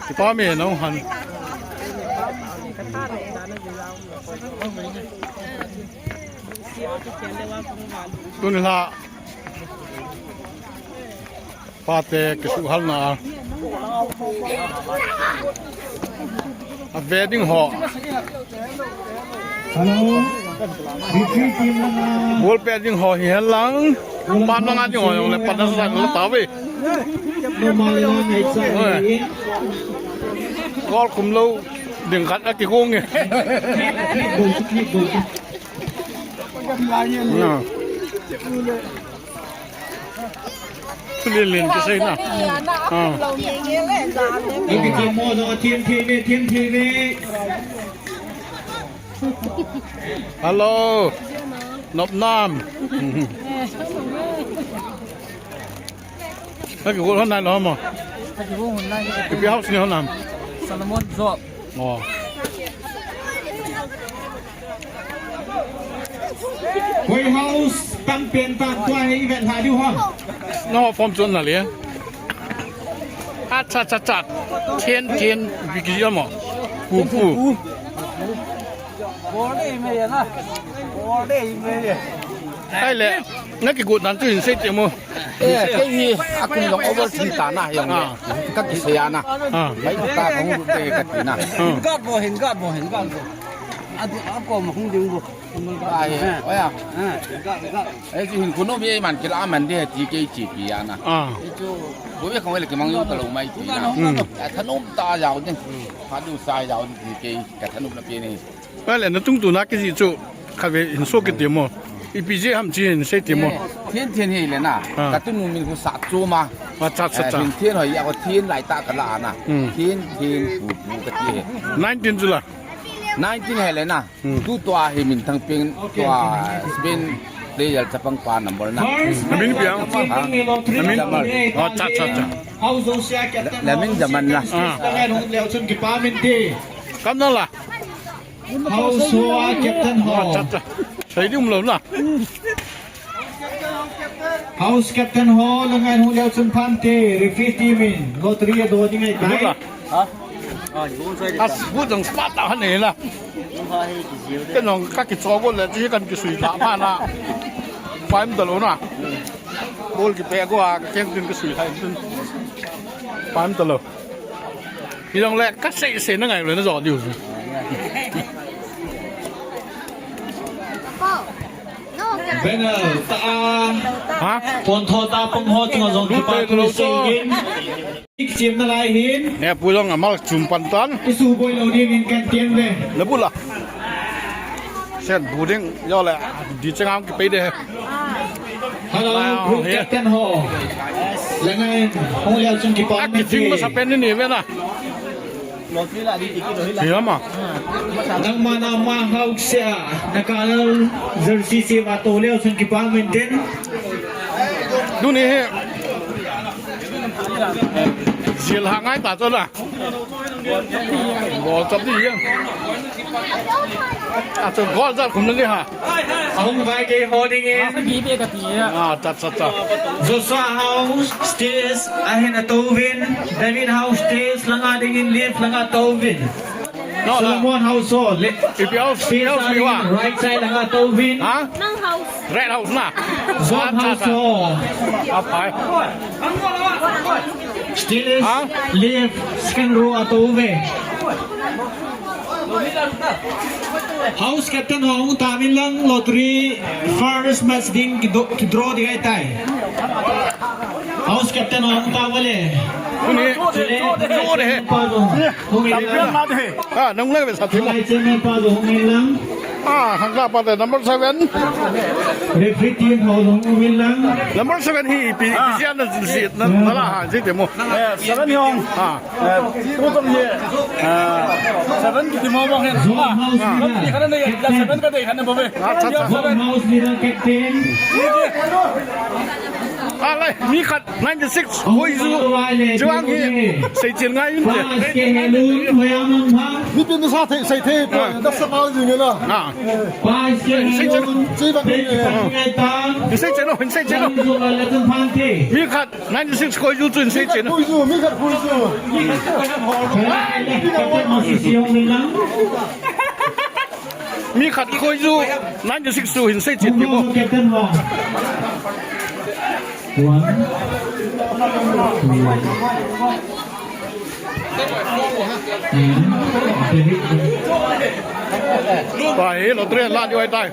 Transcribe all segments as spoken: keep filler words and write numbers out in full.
Kipa me nau han. Tuni la. Pate kisuhal na. A ve ding ho. Hello. Victory team langa. Goal pe ding ho hi hen lang. Pan langa ding ho jong le pan na sa la ta ve. Normal langa ngai sa. Oi. Goal khum lou ding khat a kigong e. Goal, goal. Na. Lin lin kisei na. Ah. Ang kichemo jong a thiam thei ve, thiam thei ve. Hello. Nop nam. Naki goal hon nai lo mo. Naki goal hon nai. Ipi house ni hon nam. Solomon Job. Oh. Koi house tam pen tam tua hi vet ha diu hon. No form chun na le. Acha cha cha. Ten ten bigi mo. Pu pu. Bol de me ya na. Bol de me ya. Ai le. Naki goal dan tu hin sei te mo. Eh, kei hi a kum jong over three ta na hi jong le. Ah. Ka kisei a na. Ah. Mai ta ka hung lut de ka ti na. Ah. Hin guard bo, hin guard bo, hin guard bo. A du a ko ma hung ding bo. Ai, oya. Ah, hin guard, hin guard. Ai chu hin kuno mi man kila man de ti kei chi pi a na. Ah. Ai chu bo be khang le ki mang yo ta lo mai ti na. Hmm. A thanom ta jao ding. Pha du sa jao ding ti kei ka thanom na pi ni. Vale, na tungtuna kijih chu, khatvei hin so kiti mo. Ipi jeh ham chi hin sei ti mo. Thien thien hi le na. Ah. Ka tunu min khu sa chu ma. Ah, cha, cha, cha. Thien thien hoi, a ko thien lai ta ka la na. Hmm. Thien thien pu pu ka ti he. Nineteen chu la. Nineteen hi le na. Hmm. Tu tua hi min thang pin tua Spain player chapang pa number na. Na min piang. Ha? Na min. Jamal. Oh, cha, cha, cha. Lamin Jamal na. Ah. Kam na la. House ho a captain ho. Cha, cha. Sei ding um lou na. House captain ho, la ngai hu leu chun phan te, referee team in, lottery a do ding ngai kai. Ha? As bu jong spot ta han nei la. Ka nong ka kicho go le, chi kan kisui ta pha na. Paim ta lou na. Ball kipe go a, ka keng tin kisui thai tin. Paim ta lou. Hi jong le ka sei sei na ngai le na jo diu. Banner ta a. Ha? Pon tho ta pung ho chunga jong kipa thu sei in. Ik chim na lai hin. Ne pu jong amal chum pan tan. Isu boi lo ding in kan tiam ve. Na bu la. Sen bu ding jo le. Di chang am kipe de. Hello, group captain ho. Lengai, hung leu chun kipa. Ak min chim ti. Masa pen ni ve na. Hi ma. Nangma nangma hausia, na kalal jersey si ma to leu chun kipa min tin. Tuni hi. Jil ha ngai ta cho la. Bol chop di yang. A chu goal jat khum nang di ha. Ahung vai kei ho ding in. Abi be ka ti ya. Ah, cha, cha, cha. Joshua House, Steels, ahin a tou vin. David House, Steels, langa ding in, Leaf, langa tou vin. No, no. Solomon House ho, le-, Ipi House, Steels, House ahin, mi wa. Right side, langa tou vin. Ha? Nang House. Red House na. Zom House ho. Apai. Steelers, ha? Leave, second row a tou ve. House captain ho hung tam in lang lottery first match ding kido-, kidraw ding ahitai. House captain ho hung tam vale. Uni, uni he. Pa do. Hung in lang. Ah, nang lang ve sa thim. Lai chairman pa do hung in lang. Ah, hangla pa te number seven. Referee team ho jong um in lang. Number seven hi ipi, ipi sia na, na, na la ha, si te mo. Eh, seven hi ong. Ah. Eh, tu tong ye. Ah, seven kiti mo mo hen. Zom House leader. Ki kana ne, seven ka de kana bo ve. Ah, cha, cha. Zom House leader captain. Alai, mi khat ninety six khoi ju. Chuang hi. Seichen ngai in. Mipin nasa thei, sei thei, nasa mau jing na. Seichen. Seichen, seichen. Mi khat ninety six khoi ju chun seichen. Khoi ju, mi khat khoi ju. Mi khat khoi ju, ninety six chu hin seichen ti mo. One, two, and David. Pa hi lottery la di wai tai.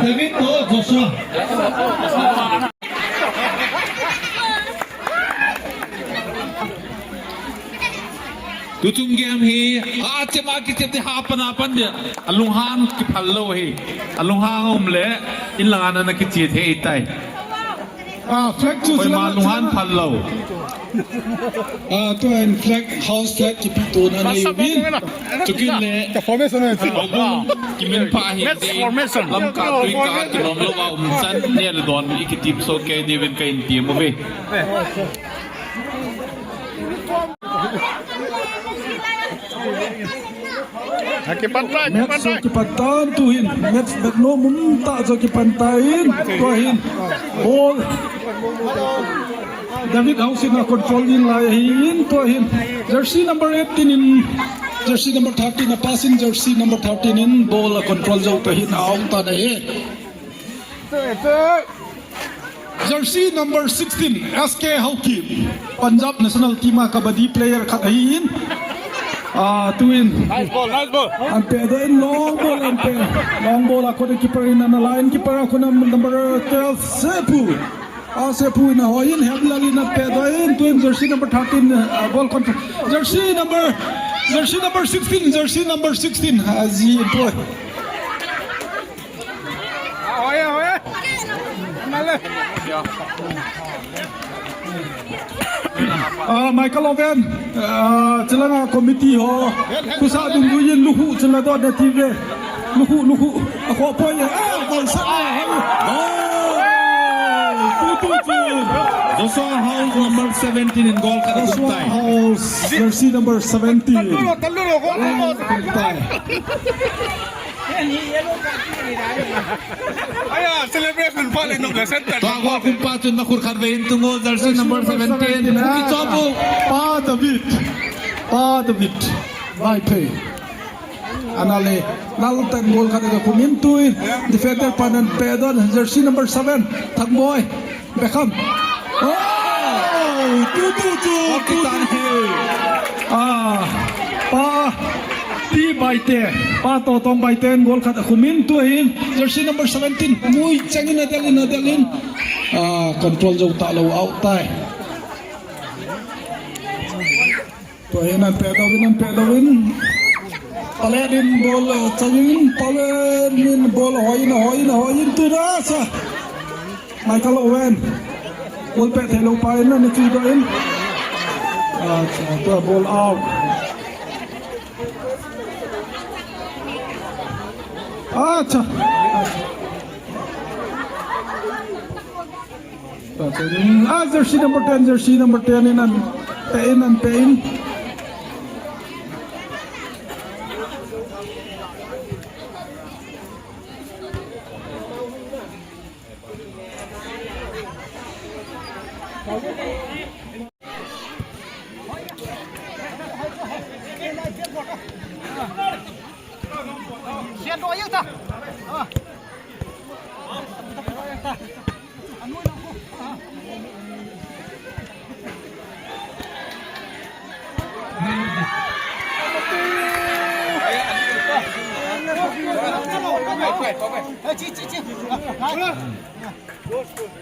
David to Joshua. Tuchung game hi, a chema kichep te ha pan a pan dia. Alunghan kiphal lou hi. Alunghan um le, in langa na kichep thei tai. Ah, flag chu koima lunghan phal lou. Ah, tua in flag, house flag kipe to na nei uvin. Chukin le. Ka formation na. Aubung kimin pha hi. Match formation. Lamka tui ka kilom lou a um chan ne le don i kitip so ke David ka in ti mo ve. Akipan tai, akipan tai. Match chu kipan tan tu hin. Match, match nom um tah chu kipan tan. Tua hin. Ball. David House in a control in lai ahin. Tua hin. Jersey number eighteen in. Jersey number thirteen a pass in. Jersey number thirteen in. Ball a control jou ta hin. Out ta na hi. Jersey number sixteen, S K Haokip, Punjab national team a kabaddi player khat ahin. Ah, tuin. Nice ball, nice ball. An pe doh in long ball, an pe. Long ball a khut a keeper in ana la in, keeper a khut a number twelve, Sepu. Ah, Sepu in a hoi in, Hemlal in a pe doh in, tuin jersey number thirteen, ah, ball control. Jersey number, jersey number sixteen, jersey number sixteen. Ah, ji in poi. Ah, Michael Owen, ah, chilanga committee ho, kusa dungjuiyin lukhuh chila doh na ti ve. Lukhuh, lukhuh. Akhoh poi, ah, ball sat na. Oh! Two two two. Joshua House number seventeen in goal khat a tum tai. Joshua House, jersey number seventeen. Talu lo, talu lo, goal, goal. Tum tai. Aya, celebration pa le nung le center. Tua goal kum pa chun na khut khat ve in tung o, jersey number seventeen. Kichop o. Pa David. Pa David. Vaiphei. Ana le, Laltan goal khat a khum in tuin. Defender pan an pe doh, jersey number seven. Thangboi. Beckham. Oh! Two two two, two two two. Ah, Pa T Baite, Pa Totong Baite in goal khat a khum in, tua hin jersey number seventeen, mui changin a del in, a del in. Ah, control jou ta lou, out tai. Tua hin an pe doh in, an pe doh in. Palen in ball, uh, changin, Palen in ball, hoi in, hoi in, hoi in, tu na sa. Michael Owen. Ball pe thei lou pa in, an chu doh in. Acha, tua ball out. Acha. Ah, jersey number ten, jersey number ten in an pe in, an pe in.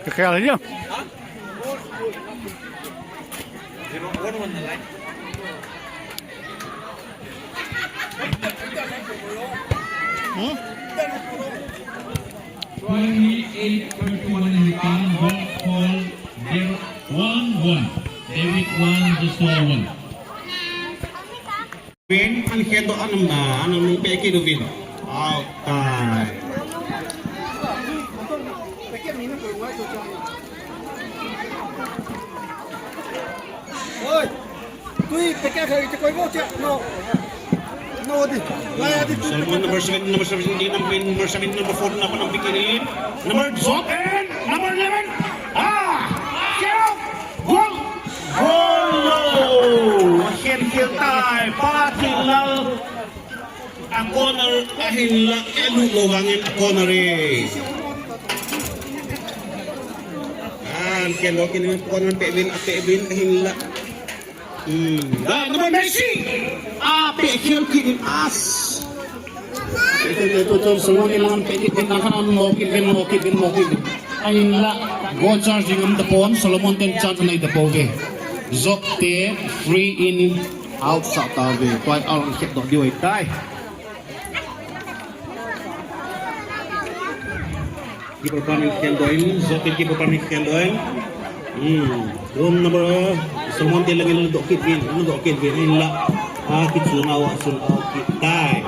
Kikhel hi. Hmm? Twenty-eight thirty-one in the count, one fall, David one one, David one, Joshua one. Ven, an khen doh, an, an, an pe kit uvin. Out time. Oi. Tui, pe kya khai, te koi bo che. No. No, di. Lai, di, tui, Solomon, number seven, number seventeen, number, number seven, number fourteen, number, number fifteen. Number, drop in. Number eleven. Ah! Get out! Goal! Goal! Ahin khel tai, Pa Thinglal. A corner ahinla, alut lou vangin a corner e. Ah, ken lo ken corner pe uvin, ape uvin ahinla. Hmm, da, number Messi. Ape khel kit in as. Ito, ito, ito, Solomon in lang pe kit in, lang khan mo kit in, mo kit in, mo kit in. Ahinla, goal chance ding um tapon, Solomon ten chance nei tapouve. Job te free in out sah tauve. Tua a lang khet doh diu ahitai. Keeper pan in khen doh in, Job in keeper pan in khen doh in. Hmm. Room number, Solomon te lang in doh kit uvin, doh kit uvin in la. Ah, kichun out, chun out kit tai.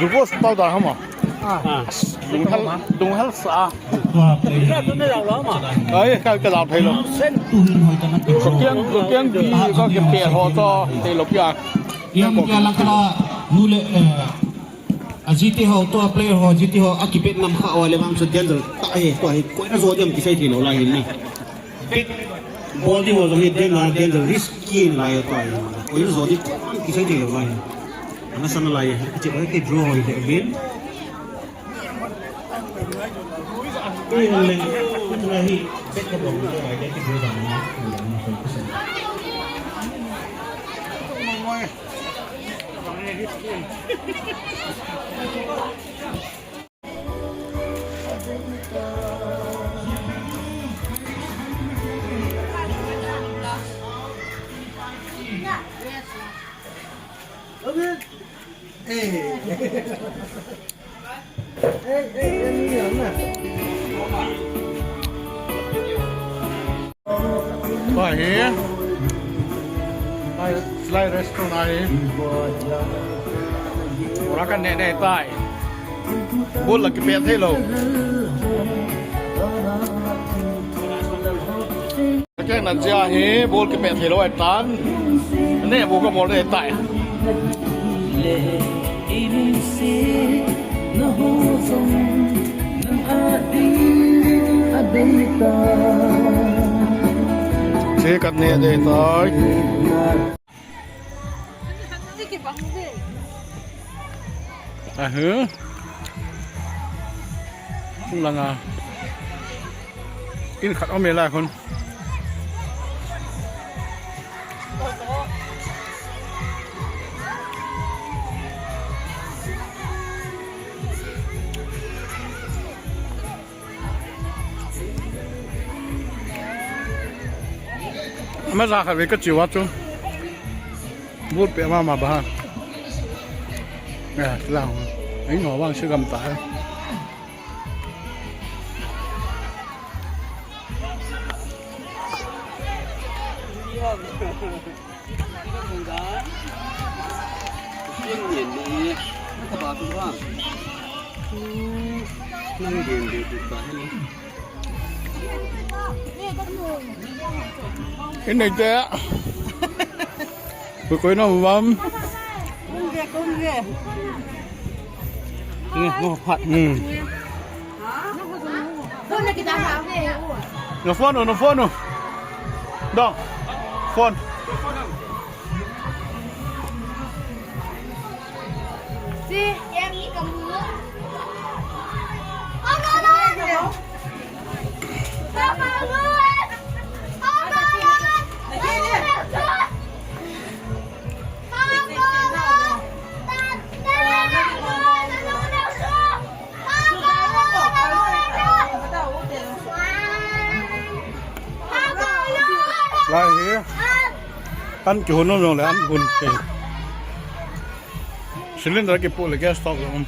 Glucose powder hama. Ah. Lunghel, lunghel sa. Ai, ka, ka lau thei lou. Sen tu hin hoi ta na. Sokiang, sokiang ki ka ke pe ho to, thei lou pia. Yang kia lang kala, nu le, eh, a G T ho to, a player ho, G T ho, a kipet nam kha o le mam so danger. Ta he, to he, koi na jo diam kisai thei lou lai hin ni. Big ball ding ho jong hi danger, danger, risky lai to ai. Koi jo ding kisai thei lou lai. Ana sana lai, kichep lai, ki draw hoi le bin. Koi le, koi hi, bet ka ball lai, ki draw dan na. Tua hi, lai, lai restaurant ahi. Ora kan neh neh tai. Ball la kipet thei lou. Keng na chia hi, ball kipet thei lou ahi tan. Neh bu ka ball neh tai. Che kat ne de tai. Ahu. Langa. In khat om e lai khun. Ama ja khat ve ka chiu a chu. But pe mama ba. Ya, lang. Ai no wang se gam ta. Inei te. Koi koi na vam. Kum ve, kum ve. Ni, no, phat. Hmm. Phone na kita ha ve. No phone, no phone. Dong. Phone. Si, em ni kamu. Lai hi. An kihun nom jong le an hun te. Cylinder kipoh le gas stove le um.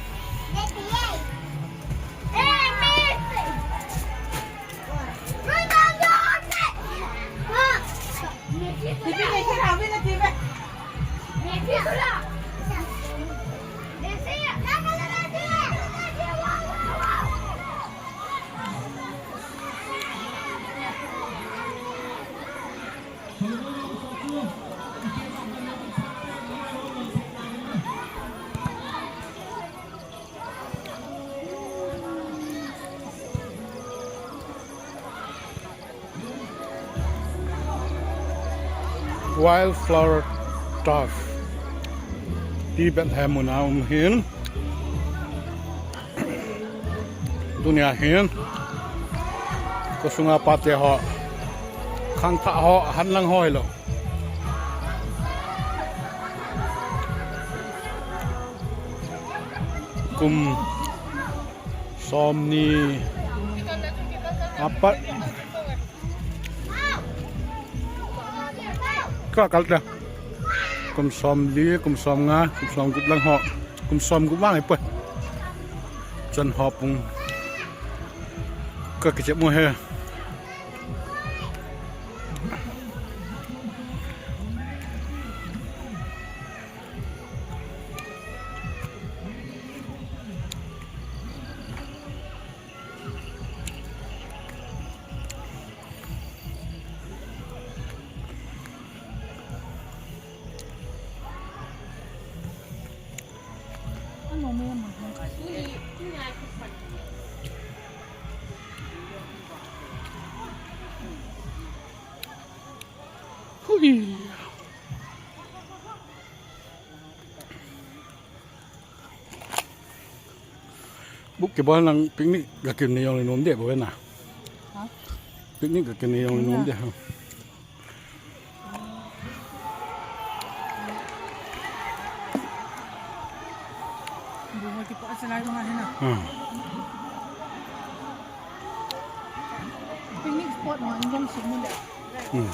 Wildflower Dove. Tibet hem mun a um hin. Tunia hin. Khosunga pate ho. Khangthah ho, hanlang ho hilo. Kum somni apat. Ka kal ta. Kum somli, kum somnga, kum somgup lang ho. Kum somgup vang ipoi. Chan ho pung. Ka kichep mo he. Hui. Buk kibol nang picnic ga kin nei jong le nom de bou na. Ha? Picnic ga kin nei jong le nom de ha. Bunga kipa sa lai mga hina. Hmm. Picnic spot mo, ang gong sumuli. Hmm.